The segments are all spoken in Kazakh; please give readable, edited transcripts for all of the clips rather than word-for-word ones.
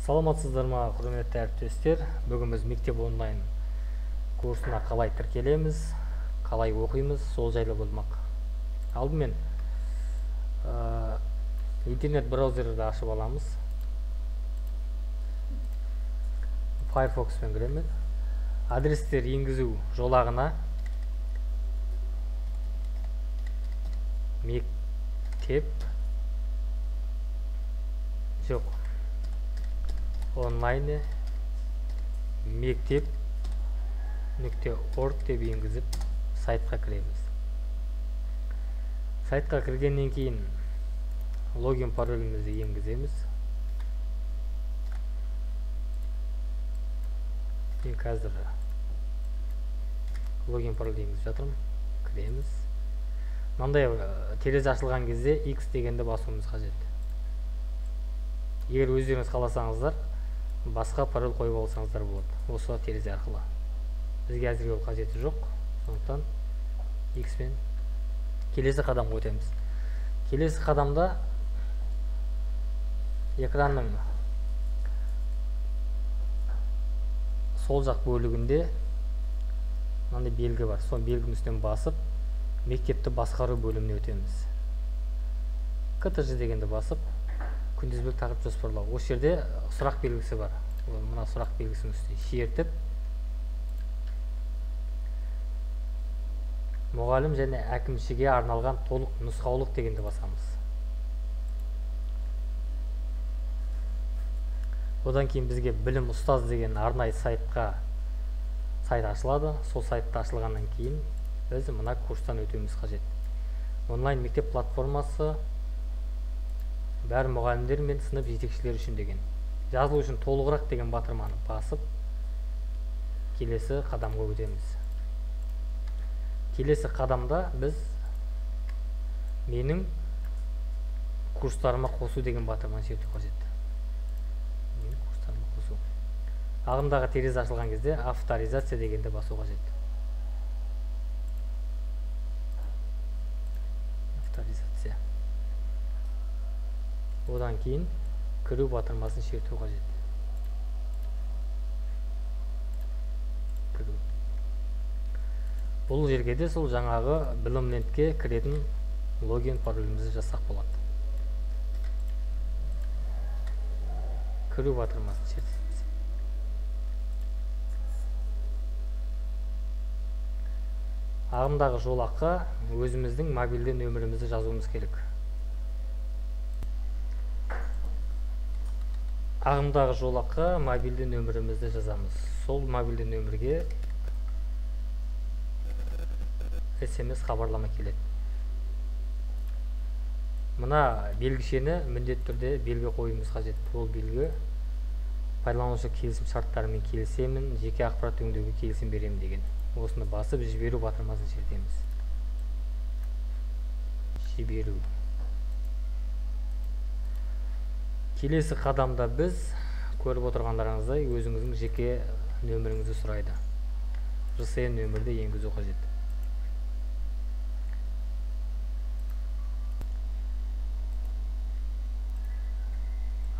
Саламатсыздар ма, құрметті әріптестер. Бүгін біз мектеп онлайн курсына қалай тіркелеміз, қалай оқимыз, сол жайлы болмақ. Алдымен интернет браузерді ашып аламыз. Firefox-пен кіремін. Адрестер енгізу жолағына мектеп жоқ онлайн мектеп .org деп енгізіп сайтқа кіреміз. Сайтқа кіргеннен кейін логин паролімізді енгіземіз. Мен қазір логин пароль енгізіп жатырмын. Кіреміз. Мынандай терезе ашылған кезде X дегенді басуымыз қажет. Егер өздеріңіз қаласаңыздар, басқа пароль қойып алсаңыздар болады осы терезе арқылы. Бізге әзірге ол қажеті жоқ, сондықтан X пен келесі қадамға өтеміз. Келесі қадамда экранның сол жақ бөлігінде мынандай белгі бар. Сол белгінің үстінен басып, мектепті басқару бөліміне өтеміз. КТЖ дегенді басып, күнтізбелік тақырып жоспарлау. Осы жерде сұрақ белгісі бар. Мына сұрақ белгісінің үстіне шертіп, мұғалім және әкімшіге арналған толық нұсқаулық дегенді басамыз. Одан кейін бізге білім ұстаз деген арнайы сайт ашылады. Сол сайтта ашылғаннан кейін біз мына курстан өтуіміз қажет. Онлайн мектеп платформасы бәрі мұғалімдер мен сынып жетекшілері үшін деген. Жазылу үшін толығырақ деген батырманы басып, келесі қадамға өтеміз. Келесі қадамда біз менің курстарыма қосу деген батырманы шерту қажет. Менің курстарыма қосу. Ағымдағы терезе ашылған кезде авторизация дегенді басу қажет. Авторизация. Одан кейін кіру батырмасын шерту қажет. Кіру. Бұл жерге де сол жаңағы білімлентке кіретін логин паролімізді жазсақ болады. Кіру батырмасын шертеміз. Ағымдағы жолаққа өзіміздің мобильді нөмірімізді жазуымыз керек. Ағымдағы жолаққа мобильді нөмірімізді жазамыз. Сол мобильді нөмірге SMS хабарлама келеді. Мына белгішені міндетті түрде белгі қоюымыз қажет. Ол белгі пайдаланушы келісім шарттарымен келісемін, жеке ақпарат өңдеуге келісім беремін деген. Осыны басып жіберу батырмасын шертеміз. Жіберу. Келесі қадамда біз көріп отырғандарыңыздай өзіңіздің жеке нөміріңізді сұрайды. ЖСН нөмірді енгізу қажет.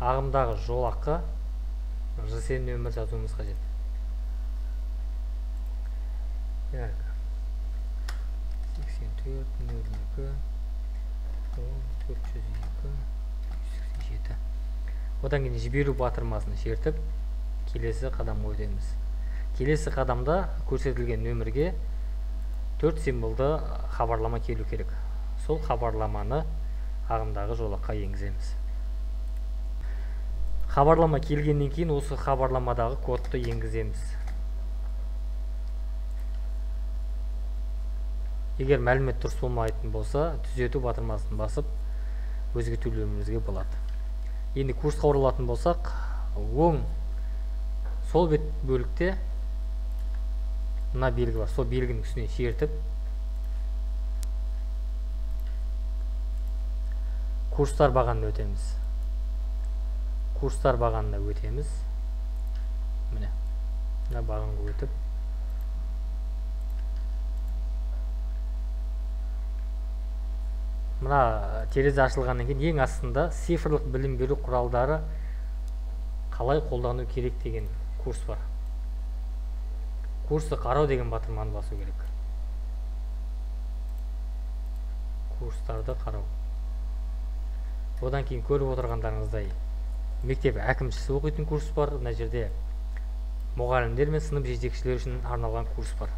Ағымдағы жолаққа ЖСН нөмір жазуымыз қажет. 84 02 10 402 187. Одан кейін жіберу батырмасын шертіп, келесі қадамға өтеміз. Келесі қадамда көрсетілген нөмірге 4 символды хабарлама келу керек. Сол хабарламаны ағымдағы жолаққа енгіземіз. Хабарлама келгеннен кейін осы хабарламадағы кодты енгіземіз. Егер мәлімет дұрыс болмайтын болса, түзету батырмасын басып, өзгертулерімізге болады. Енді курсқа оралатын болсақ, оң сол бет бөлікте мына белгі бар. Сол белгінің үстіне шертіп, курстар бағанына өтеміз. Курстар бағанына өтеміз. Міне, мына бағанға өтіп, мына терезе ашылғаннан кейін ең астында цифрлық білім беру құралдары Қалай қолдану керек деген курс бар. Курсты қарау деген батырманы басу керек. Курстарды қарау. Одан кейін көріп отырғандарыңыздай мектеп әкімшісі оқитын курс бар. Мына жерде мұғалімдер мен сынып жетекшілері үшін арналған курс бар.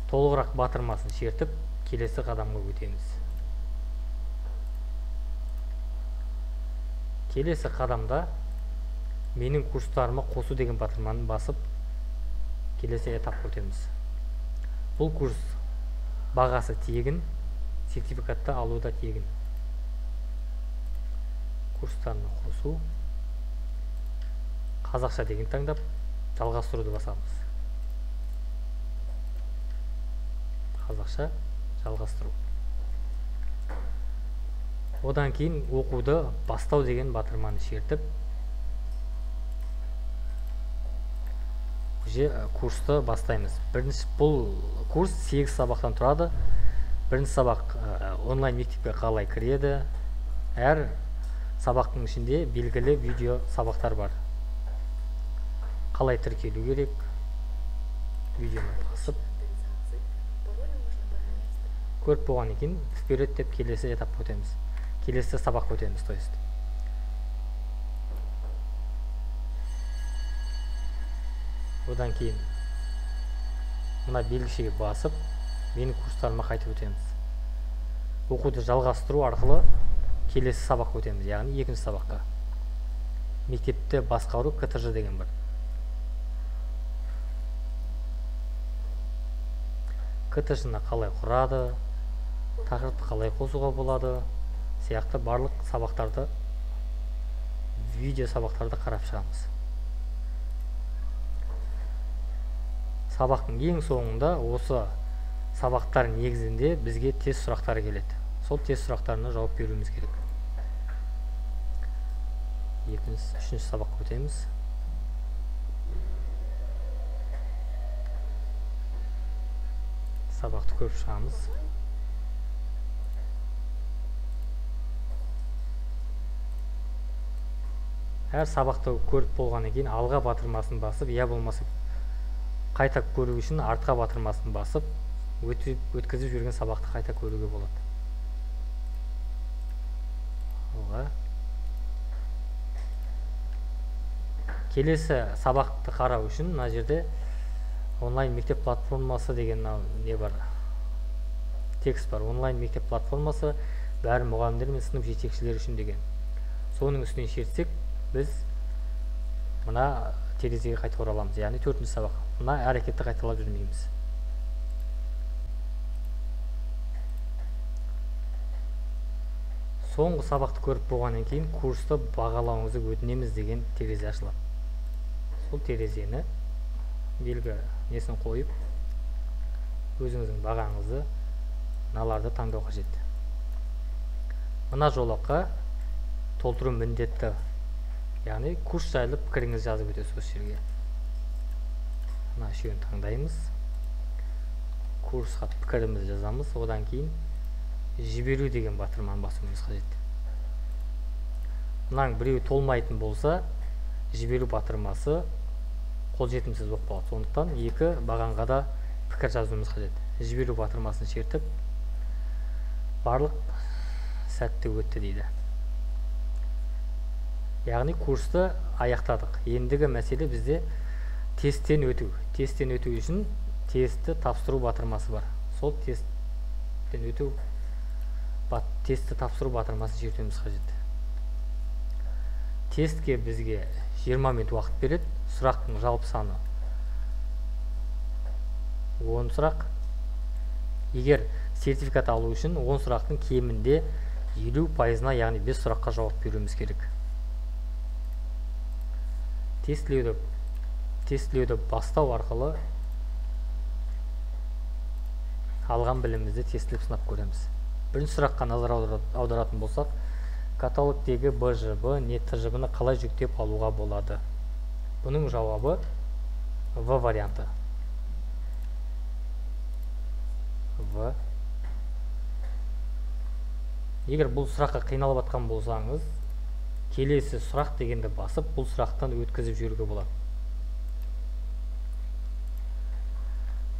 Толығырақ батырмасын шертіп, келесі қадамға өтеміз. Келесі қадамда менің курстарыма қосу деген батырманы басып, келесі этапқа өтеміз. Бұл курс бағасы тегін, сертификатты алу да тегін. Курстарына қосу, қазақша деген таңдап, жалғастыруды басамыз. Қазақша жалғастыру. Одан кейін оқуды бастау деген батырманы шертіп, уже курсты бастаймыз. Бірінші бұл курс 8 сабақтан тұрады. Бірінші сабақ онлайн мектепке қалай кіреді. Әр сабақтың ішінде белгілі видео сабақтар бар. Қалай тіркелу керек, видеоны басып көріп болғаннан кейін вперед деп келесі этапқа өтеміз. Келесі сабаққа өтеміз, то есть. Одан кейін мына белгішеге басып, менің курстарыма қайтып өтеміз. Оқуды жалғастыру арқылы келесі сабаққа өтеміз, яғни екінші сабаққа. Мектепті басқару КТЖ деген бар. КТЖ-ны қалай құрады, тақырыпты қалай қосуға болады сияқты барлық сабақтарды, видео сабақтарды қарап шығамыз. Сабақтың ең соңында осы сабақтар негізінде бізге тест сұрақтары келеді. Сол тест сұрақтарына жауап беруіміз керек. Екінші, үшінші сабаққа өтеміз. Сабақты көріп шығамыз. Әр сабақты көріп болғаннан кейін алға батырмасын басып, я болмаса қайта көру үшін артқа батырмасын басып, өткізіп жүрген сабақты қайта көруге болады. Алға. Келесі сабақты қарау үшін мына жерде онлайн мектеп платформасы деген не бар? Текст бар. Онлайн мектеп платформасы бәрі мұғалімдер мен сынып жетекшілері үшін деген. Соның үстінен шертсек, біз мына терезеге қайта ораламыз, яғни төртінші сабақ. Мына әрекетті қайталап жүрмейміз. Соңғы сабақты көріп болғаннан кейін курсты бағалауыңызды өтінеміз деген терезе ашылады. Сол терезені белгі несін қойып, өзіңіздің бағаңызды мыналарды таңдау қажет. Мына жолаққа толтыру міндетті, яғни курс жайлы пікіріңізді жазып өтесіз осы жерге. Мына үшеуін таңдаймыз. Курсқа пікірімізді жазамыз. Одан кейін жіберу деген батырманы басуымыз қажет. Мынаның біреуі толмайтын болса, жіберу батырмасы қолжетімсіз болып қалады. Сондықтан екі бағанға да пікір жазуымыз қажет. Жіберу батырмасын шертіп, барлық сәтті өтті дейді. Яғни курсты аяқтадық. Ендігі мәселе бізде тесттен өту. Тесттен өту үшін тестті тапсыру батырмасы бар. Сол тесттен өту, тестті тапсыру батырмасын шертуіміз қажет. Тестке бізге 20 минут уақыт береді. Сұрақтың жалпы саны 10 сұрақ. Егер сертификат алу үшін 10 сұрақтың кемінде 50%-на, яғни 5 сұраққа жауап беруіміз керек. Тестілеуді бастау арқылы алған білімімізді тестілеп сынап көреміз. Бірінші сұраққа назар аударатын болсақ, каталогтегі БЖБ не ТЖБ-ны қалай жүктеп алуға болады? Бұның жауабы В варианты. В. Егер бұл сұраққа қиналып атқан болсаңыз, Келесі сұрақ дегенді басып, бұл сұрақтан өткізіп жіберуге болады.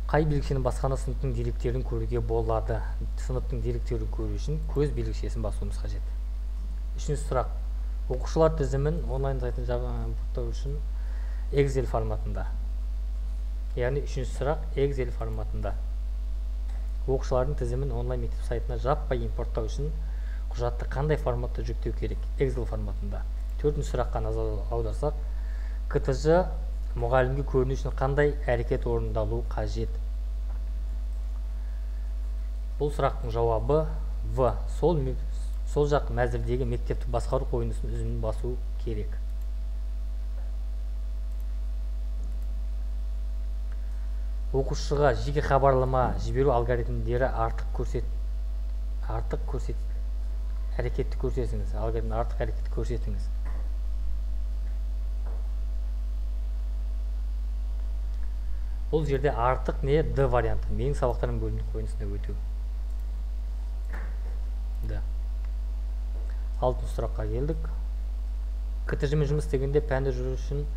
Қай белгішені басқанда сыныптың деректерін көруге болады? Сыныптың деректерін көру үшін көз белгішесін басуымыз қажет. Үшінші сұрақ. Оқушылар тізімін онлайн сайтын жабдықтау үшін Excel форматында. Яғни үшінші сұрақ Excel форматында. Оқушылардың тізімін онлайн мектеп сайтына жаппай импорттау үшін құжатты қандай форматта жүктеу керек? Excel форматында. Төртінші сұраққа назар аударсақ, КТЖ мұғалімге көріну үшін қандай әрекет орындалу қажет? Бұл сұрақтың жауабы В. Сол жақ мәзірдегі мектепті басқару қойындысын үзімін басу керек. Оқушыға жеке хабарлама жіберу алгоритмдері артық әрекетті көрсетіңіз. Алгоритм артық әрекетті көрсетіңіз. Бұл жерде артық не Д варианты. Менің сабақтарым бөлімінің қойындысына өту. Д. Алтыншы сұраққа келдік. КТЖ-мен жұмыс істегенде пәнді жүру үшін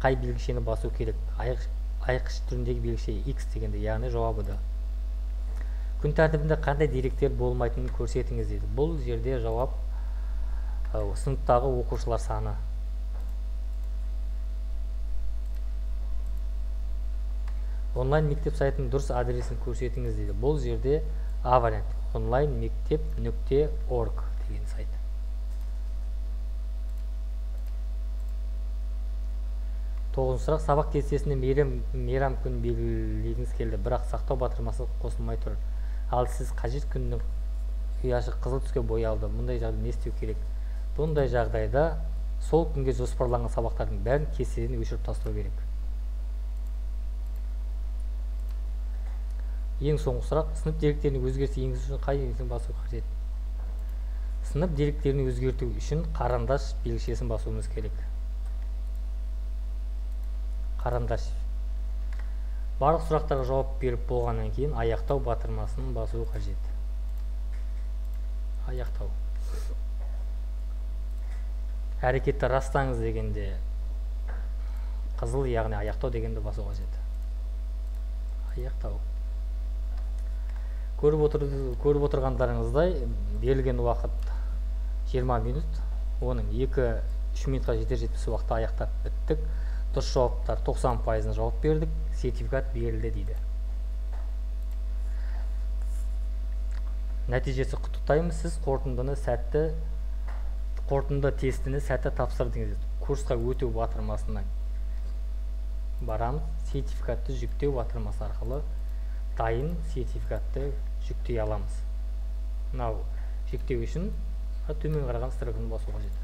қай белгішені басу керек? Айқыш түріндегі белгіше X дегенде, яғни жауабы Д. Күн тәртібінде қандай деректер болмайтынын көрсетіңіз дейді. Бұл жерде жауап сыныптағы оқушылар саны. Онлайн мектеп сайтының дұрыс адресін көрсетіңіз дейді. Бұл жерде А вариант онлайн мектеп.org деген сайт. Тоғызыншы сұрақ. Сабақ кестесінде мейрам күн белгілегіңіз келді, бірақ сақтау батырмасы қосылмай тұр. Ал сіз қажет күннің ұяшық қызыл түске боялды. Мұндай жағдайда не істеу керек? Бұндай жағдайда сол күнге жоспарланған сабақтардың бәрін кестеден өшіріп тастау керек. Ең соңғы сұрақ. Сынып деректеріне өзгеріс енгізу үшін қай белгісін басу қажет? Сынып деректерін өзгерту үшін қарандаш белгішесін басуымыз керек. Қарандаш. Барлық сұрақтарға жауап беріп болғаннан кейін аяқтау батырмасын басу қажет. Аяқтау. Әрекетті растаңыз дегенде қызыл, яғни аяқтау дегенді басу қажет. Аяқтау. Көріп отырғандарыңыздай, берілген уақыт 20 минут, оның 2-3 минутқа жетер жетпес уақытта аяқтап біттік. Дұрыс жауаптар 90%-ына жауап бердік, сертификат берілді дейді. Нәтижесі құттықтаймыз, сіз қорытынды тестіні сәтті тапсырдыңыз. Курсқа өту батырмасына барамыз, сертификатты жүктеу батырмасы арқылы дайын сертификатты жүктей аламыз. Мынау жүктеу үшін төмен қараған стрелканы басу қажет.